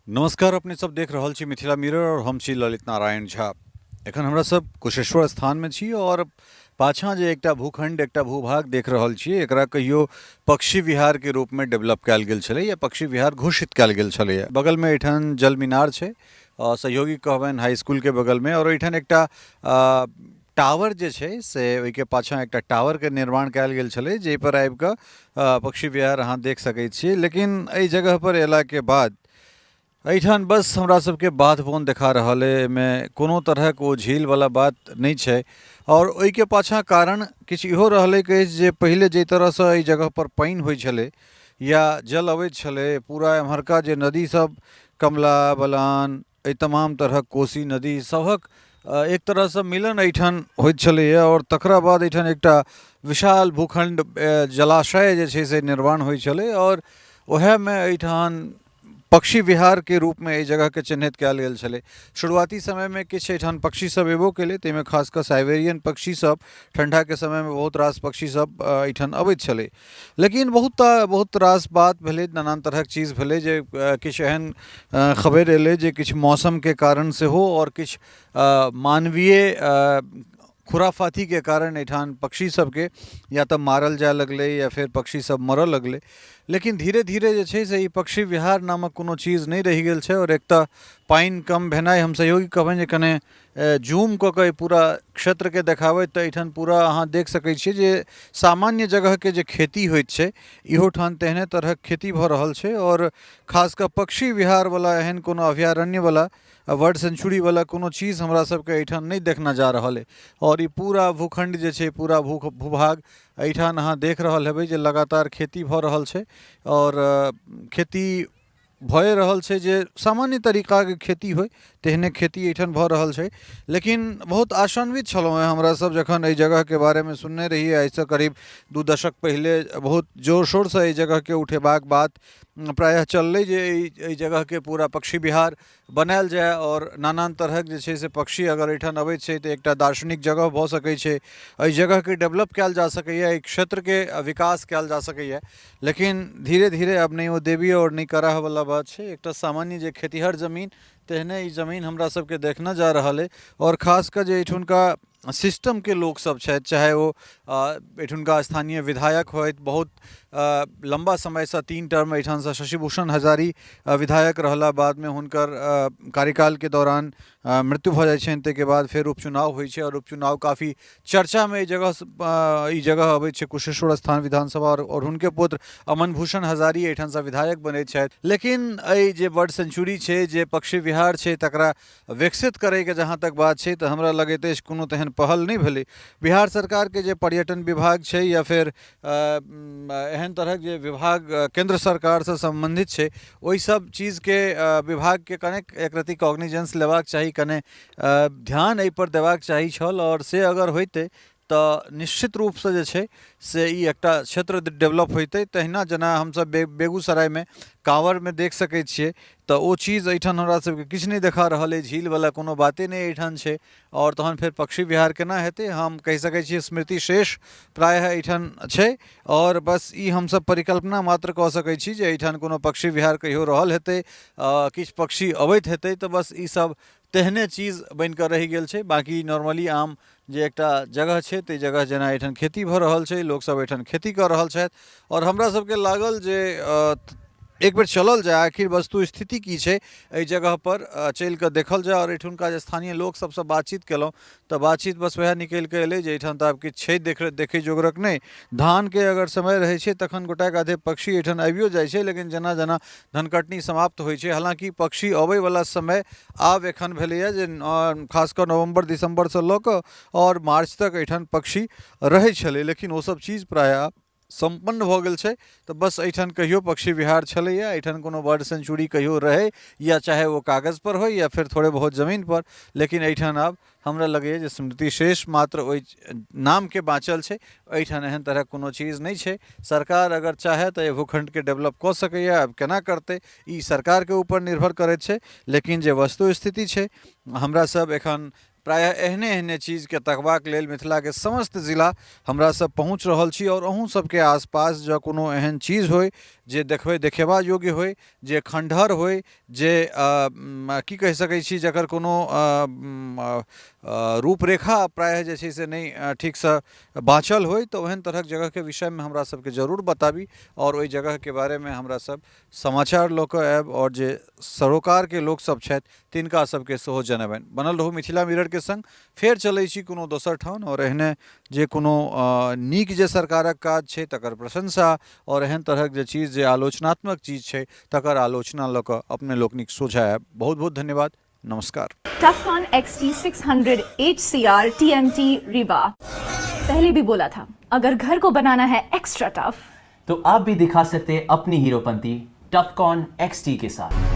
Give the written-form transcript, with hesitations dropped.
नमस्कार, अपने सब देख रहल छी मिथिला मिरर और हम छी ललित नारायण झा। एखन हमरा सब कुशेश्वर स्थान में छी और पाछाँ जे एकटा भूखंड, एकटा भूभाग देख रहल छी, एकरा कहियो पक्षी विहार के रूप में डेवलप कयल गेल छलै या पक्षी विहार घोषित कयल गेल छलै। बगल में एहिठाम जल मीनार छै, सहयोगी कहबनि हाई स्कूल के बगल में, और एहिठाम एकटा टावर जे छै से ओहिके पाछाँ एकटा टावरके निर्माण कयल गेल छलै, जाहिपर आबिकऽ पक्षी विहार अहाँ देख सकै छियै। लेकिन एहि जगहपर अयलाके बाद एहिठाम बस हमरा सबके बाध बोन देखा रहल अइ, एहिमे कोनो तरहक ओ झीलवला बात नहि छै। आओर ओहिके पाछाँ कारण किछु इहो रहलै अछि जे पहिले जाहि तरहसँ एहि जगहपर पानि होइ छलै या जल अबैत छलै, पूरा एम्हरका जे नदी सब कमला बलान एहि तमाम तरहक कोसी नदी सभक एक तरहसँ मिलन एहिठाम होइत छलैए, आओर तकरा बाद एहिठाम एकटा विशाल भूखण्ड जलाशय जे छै से निर्माण होइ छलै, आओर ओएहमे एहिठाम पक्षी विहारके रूपमे एहि जगहके चिन्हित कयल गेल छलै। शुरुआती समयमे किछु एहिठाम पक्षी सब एबो केलै, ताहिमे खास कऽ साइबेरियन पक्षी सब ठण्डाके समयमे बहुत रास पक्षी सब एहिठाम अबैत छलै। लेकिन बहुत बहुत रास बात भेलै, नानान तरहक चीज भेलै जे किछु एहन खबरि एलै जे किछु मौसमके कारण सेहो आओर किछु मानवीय खुराफातीके कारण एहिठाम पक्षी सबके या तऽ मारल जाय लगलै या फेर पक्षी सब मरऽ लगलै। लेकिन धीरे धीरे जे छै से ई पक्षी विहार नामक कोनो चीज नहि रहि गेल छै। आओर एक तऽ पानि कम भेनाइ, हम सहयोगी कहबनि जे कने जूम कऽ कऽ एहि पूरा क्षेत्रके देखाबैत, तऽ एहिठाम पूरा अहाँ देख सकै छियै जे सामान्य जगहके जे खेती होइत छै इहो ठाम तेहने तरहक खेती भऽ रहल छै। आओर खास कऽ पक्षी विहारवला एहन कोनो अभयारण्यवला बर्ड सेंचुरीवला कोनो चीज हमरा सबके एहिठाम नहि देखना जा रहल अइ। आओर ई पूरा भूखण्ड जे छै, पूरा भूभाग एहिठाम अहाँ देख रहल हेबै जे लगातार खेती भऽ रहल छै, आओर खेती भए रहल छै जे सामान्य तरीकाके खेती होइ तेहने खेती एहिठाम भऽ रहल छै। लेकिन बहुत आशान्वित छलहुँ हेँ हमरा सब जखन एहि जगहके बारेमे सुनने रहियै आइसँ करीब 2 दशक पहिले, बहुत जोर शोरसँ एहि जगहके उठेबाक बात प्रायः चललै जे एहि जगहके पूरा पक्षी विहार बनायल जाय आओर नानान तरहक जे छै से पक्षी अगर एहिठाम अबैत छै तऽ एकटा दार्शनिक जगह भऽ सकै छै, एहि जगहके डेवलप कयल जा सकैए, एहि क्षेत्रके विकास कयल जा सकैए। लेकिन धीरे धीरे आब नहि ओ देवी आओर नहि कराहवला बात छै। एकटा सामान्य जे खेतिहर जमीन तेहने ई जमीन हमरा सबके देखना जा रहल अइ। आओर खास कऽ जे एहिठुनका सिस्टमके लोकसब छथि, चाहे ओ एहिठुनका स्थानीय विधायक होथि, बहुत लम्बा समयसँ 3 टर्म एहिठामसँ शशिभूषण हजारी विधायक रहला, बादमे हुनकर कार्यकालके दौरान मृत्यु भऽ जाइ छनि, ताहिके बाद फेर उपचुनाव होइ छै आओर उपचुनाव काफी चर्चामे एहि जगह ई जगह अबै छै कुशेश्वर स्थान विधानसभा, आओर हुनके पुत्र अमन भूषण हजारी एहिठामसँ विधायक बनैत छथि। लेकिन एहि जे बर्ड सेंचुरी छै, जे पक्षी विहार छै, तकरा विकसित करैके जहाँ तक बात छै तऽ हमरा लगैत अछि कोनो तेहन पहल नहि भेलै। बिहार सरकारके जे पर्यटन विभाग छै या फेर एहन तरहक जे विभाग केन्द्र सरकारसँ सम्बन्धित छै, ओहि सब चीजके विभागके कनेक एक रत्ती कॉग्निजेंस लेबाक चाही, कने ध्यान एहिपर देबाक चाही छल। आओर से अगर होइतै तऽ निश्चित रूपसँ जे छै से ई एकटा क्षेत्र डेवलप होइतै। तहिना जेना हमसब बेगूसरायमे काँवरमे देख सकै छियै, तऽ ओ चीज एहिठाम हमरा सबके किछु नहि देखा रहल अइ, झीलवला कोनो बाते नहि एहिठाम छै। आओर तहन फेर पक्षी विहार केना हेतै? हम कहि सकै छियै स्मृति शेष प्रायः एहिठाम छै, आओर बस ई हमसब परिकल्पना मात्र कऽ सकै छी जे एहिठाम कोनो पक्षी विहार कहियो रहल हेतै, किछु पक्षी अबैत हेतै, तऽ बस ई सब तेहने चीज बनिकऽ रहि गेल छै। बाँकी नॉर्मली आम जे एकटा जगह छै ताहि जगह जेना एहिठाम खेती भऽ रहल छै, लोकसभ एहिठाम खेती कऽ रहल छथि। आओर हमरा सबके लागल जे एक बेर चलल जाय, आखिर वस्तु स्थिति की छै एहि जगहपर, चलि कऽ देखल जाय। आओर एहिठुनका जे स्थानीय लोक सबसँ बातचीत केलहुँ तऽ बातचीत बस वएह निकलि कऽ एलै जे एहिठाम तऽ आब किछु छै देखै जोगरक नहि। धानके अगर समय रहै छै तखन गोटाक आधे पक्षी एहिठाम आबियो जाइ छै, लेकिन जेना जेना धनकटनी समाप्त होइ छै, हालाँकि पक्षी अबैवला समय आब एखन भेलैए जे खास कऽ नवम्बर दिसम्बरसँ लऽ कऽ आओर मार्च तक एहिठाम पक्षी रहै छलै, लेकिन ओसब चीज प्रायः सम्पन्न भऽ गेल छै। तऽ बस एहिठाम कहियो पक्षी विहार छलैए, एहिठाम कोनो बर्ड सेंचुरी कहियो रहै, या चाहे ओ कागजपर होइ या फेर थोड़े बहुत जमीनपर, लेकिन एहिठाम आब हमरा लगैए जे स्मृति शेष मात्र ओहि नामके बाँचल छै। एहिठाम एहन तरहक कोनो चीज नहि छै। सरकार अगर चाहे तऽ एहि भूखण्डके डेवलप कऽ सकैए, आब केना करतै ई सरकारके ऊपर निर्भर करैत छै। लेकिन जे वस्तु स्थिति छै, हमरा सब एखन प्रायः एहने एहने चीजके तकबाक लेल मिथिलाके समस्त जिला हमरा सब पहुँच रहल छी। आओर अहूँ सबके आसपास जँ कोनो एहन चीज होइ जे देखबै देखेबा योग्य होइ, जे खण्डहर होइ, जे की कहि सकै छी जकर कोनो रूपरेखा प्रायः जे छै से नहि ठीकसँ बाँचल होइ, तऽ ओहन तरहक जगहके विषयमे हमरा सबके जरूर बताबी आओर ओहि जगहके बारेमे हमरा सब समाचार लऽ कऽ आयब आओर जे सरोकारके लोकसब छथि तिनका सबके सेहो जनेबनि। बनल रहू मिथिला मिररके संग। फेर चलै छी कोनो दोसर ठाम आओर एहने जे कोनो नीक जे सरकारक काज छै तकर प्रशंसा आओर एहन तरहक जे चीज जे आलोचनात्मक चीज छै तकर आलोचना लऽ कऽ अपने लोकनिक सोझा आयब। बहुत बहुत धन्यवाद, नमस्कार। Tufcon XT600 HCR TMT Rewa। पहले भी बोला था, अगर घर को बनाना है एक्स्ट्रा टफ तो आप भी दिखा सकते हैं अपनी हीरोपंती टफकॉन XT के साथ।